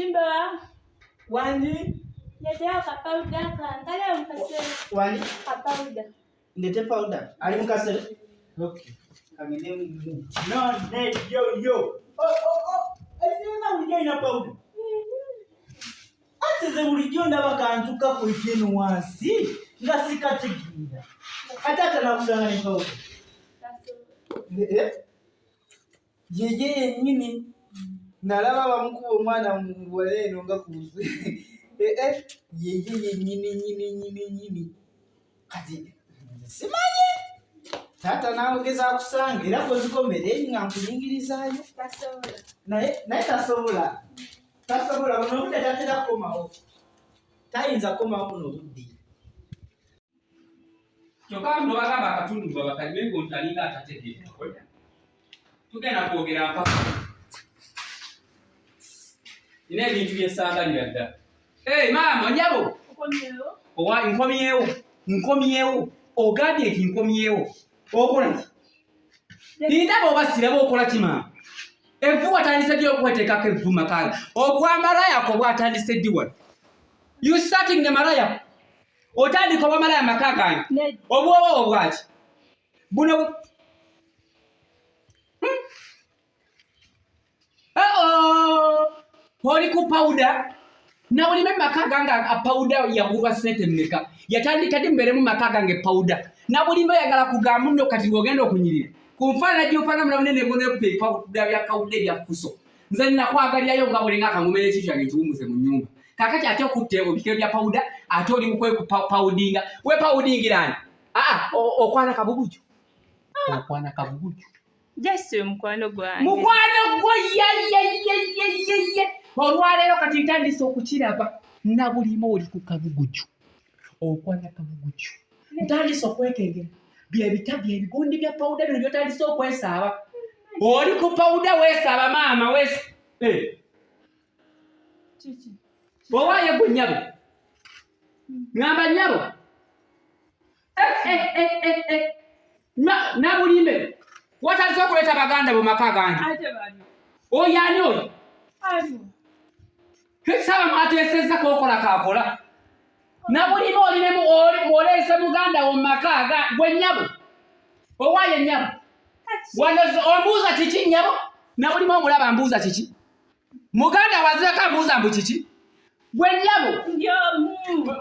Kimbowa. Wangi? Ndeteyo ka powder kange. Kale mu kasero. Wangi? Ka powder. Ndete powder. Ali mu kasero? Okay. Kangende mu. No, ne, yo, yo. Oh, oh, oh. Ese bulijjo olina powder. Ate nze bulijjo ndaba kantu kakulika eno wansi nga sikategeera. Ate ate nakuganga ne powder. Eh? Yeye yennyini nalaba bamukuba omwana muwala eno nga ku eh, eh, yeye yennyini nyini nyini nyini kati simanyi taata nawogeza akusanga era kozikomere nga nkuyingirizaayo naye naye tasobola tasobola buno obudde tatera kukomawo tayinza kukomawo buno obudde. Kyokka bano bagamba akatundu babakalime ng'omuntu alinga atategeera. Tugenda kwogera mpaka. Nina ebintu bye saagalira ddala. Hey, maama nyabo. Owa nkomyewo. Nkomyewo. Ogambye nti nkomyewo. Okola ki? Ndaba oba siraba okola ki maama? Evvu watandise ddi okweteekako evvu makanga? Ogwa malayako bwatandise ddi wano? You starting the malaya? Otandika obwamalaya amaka gange. Obwoba obwaki? Buno hmm? Oli ku powder nawulime maka gange pawuda yagulwa sente mmeka yatandika ddi mubeere mu maka gange pawuda nabulime oyagala kugamba muno kati ng'ogenda okunyirira ku nfaanana gy'ofaanana mulamu nene bonepawuda bya kawuda ebya fuso nze nakwagalirayo nga bulinga akangome n'ekintu kyange nkiwumuze mu nnyumba kakati ate okutte ebikero bya pawuda ate oli mukwepawudinga wepawudingirani aa okwana kabuguju okwana kabuguju. Jesse mukwano gwange. Mukwano gwo ye ye ye ye ye ye. Olwaleero kati ntandise okukiraba nabulima oli ku kabuguju. Okwana kabuguju. Ntandise okwekengera. Byebita byebigundi bya pawuda bino byotandise okwesaaba. Oli ku pawuda weesaaba maama weesa. Eh. Kiki? Owaaye gwe nnyabo. Ŋŋamba nnyabo. Eh, eh, eh, eh, Nabulime watandise okuleeta baganda bo maka gange. Oyo ani oyo? Saba mwateesezza kokola kakola. Nabulime olinemu oleese muganda wo maka ga gwe nnyabo. Owaaye nnyabo. Wano ombuuza kiki nnyabo? Nabulime omulaba mbuuza kiki? Muganda wazeko ambuuza mbu kiki? Gwe nnyabo.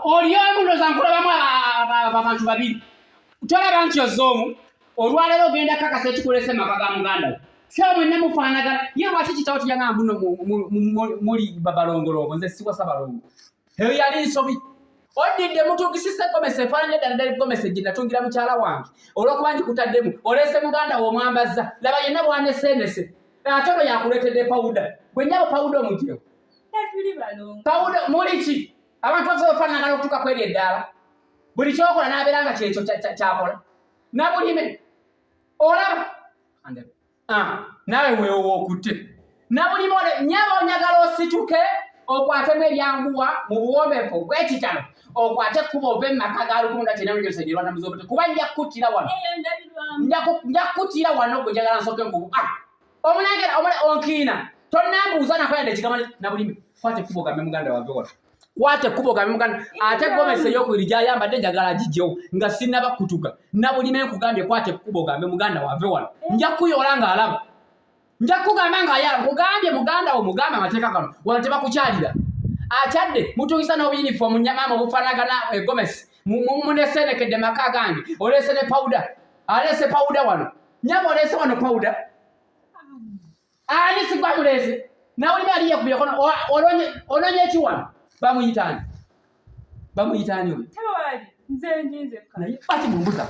Oli omu ndoza nkulabamu abantu babiri. Tolaba nti ozze omu? Olwaleero ogenda kakasa ekikulese maka ga muganda wo. Sebo mwenna mufaanagana. Ye lwaki kitawo tiyangamba mbu nno muli babalongolongo nze siwasa balongo. Eyo yali nsobi. Oddidde mutungisisa egomesi efaanana eddala ddala egomesi gye natungira mukyala wange olw'okuba ngikutaddemu oleese muganda wo omwambazza laba yenna bwaneseenese ate ono yakuleetedde pawuda gwe nnyabo pawuda omugyewo pawuda muli ki abantu basobola ofaanagana okutuuka ku eryo eddaala buli kyokola n'abeera nga kyekyo kyakola nabulime olaba Ah, naawe weewo okutte nabulime ole nyaba onyagala osituke okwatemu ebyanguwa mu buwombeefu obw'ekitalo okwate ekkubo ove mu maka ga lukunda kyenda mujosegerwa namuzobote kuba nja kukuttira wano nja kukuttira wano gwe njagala nsooke nkubu ah, omunangera onkiina tonnambuuza nako yadde ekigambo nabulime kwata ekkubo ogambe muganda wave wano kwata ekkubo ogambe muganda ate gomesi eyokubiri gyayambadde njagala agijjewo nga sinnaba kutuka nabulime nkugambye kwata ekkubo ogambe muganda wave wano nja kukuyoola ng'alaba nja kukugamba ng'ayala nkugambye muganda wo mugambe amateeka gano wano tebakukyalira akyadde mutungisa n'obuyinifoomu maama obufaanagana egomesi munesenekedde maka gange oleese ne pawuda aleese pawuda wano nyaba oleese wano pawuda ani sigwa muleese nawulira ali yekubye kono ononye ki wano bamuyita ani bamuyita ani oyo tewali nze ndi nzekka naye ati mumbuza